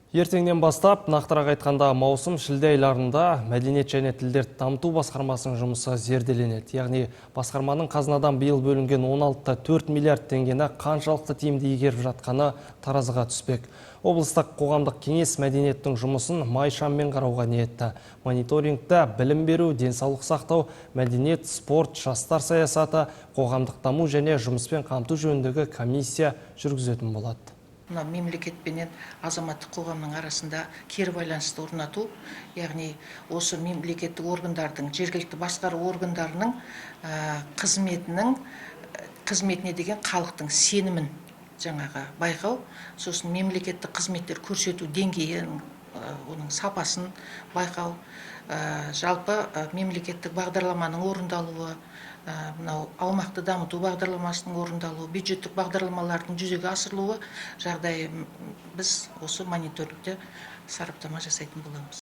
Ертеңнен бастап, нақтырақ айтқанда, маусым, шілде айларында мәдениет және тілдерді дамыту басқармасының жұмысы зерделенеді. Яғни басқарманың қазынадан биыл бөлінген 16,4 миллиард теңгені қаншалықты тиімді игеріп жатқаны таразыға түспек. Облыстық қоғамдық кеңес мәдениеттің жұмысын май шаммен қарауға ниетті. Мониторингті білім беру, денсаулық сақтау, мәдениет, спорт, жастар саясаты, қоғамдық даму және жұмыспен қамту жөніндегі комиссия жүргізетін болады. Мына мемлекет пенен азаматтық қоғамның арасында кері байланысты орнату, яғни осы мемлекеттік органдардың, жергілікті басқару органдарының қызметіне деген халықтың сенімін жаңағы байқау, сосын мемлекеттік қызметтер көрсету деңгейін, оның сапасын байқау, жалпы мемлекеттік бағдарламаның орындалуы, мынау аумақты дамыту бағдарламасының орындалуы, бюджеттік бағдарламалардың жүзеге асырылуы жағдайы, біз осы мониторингте сараптама жасайтын боламыз.